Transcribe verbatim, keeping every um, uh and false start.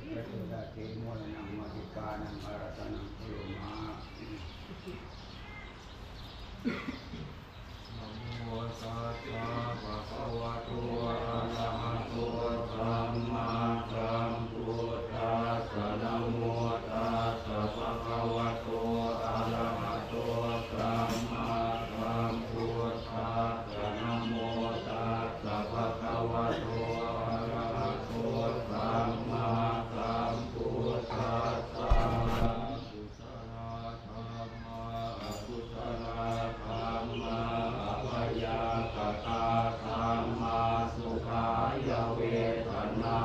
Jatusaccīmūḷanaṃ matikkānaṃ āratanaṃ kurumā. Namo tassa bhagavato arahato sammāsambuddhassa. Namo tassa bhagavato arahato sammāsambuddhassa. Namo tassa bhagavato arahato sammāsambuddhassa. Kusalā dhammā, akusalā dhammā, abyākatā dhammā, sukhāya vedanā,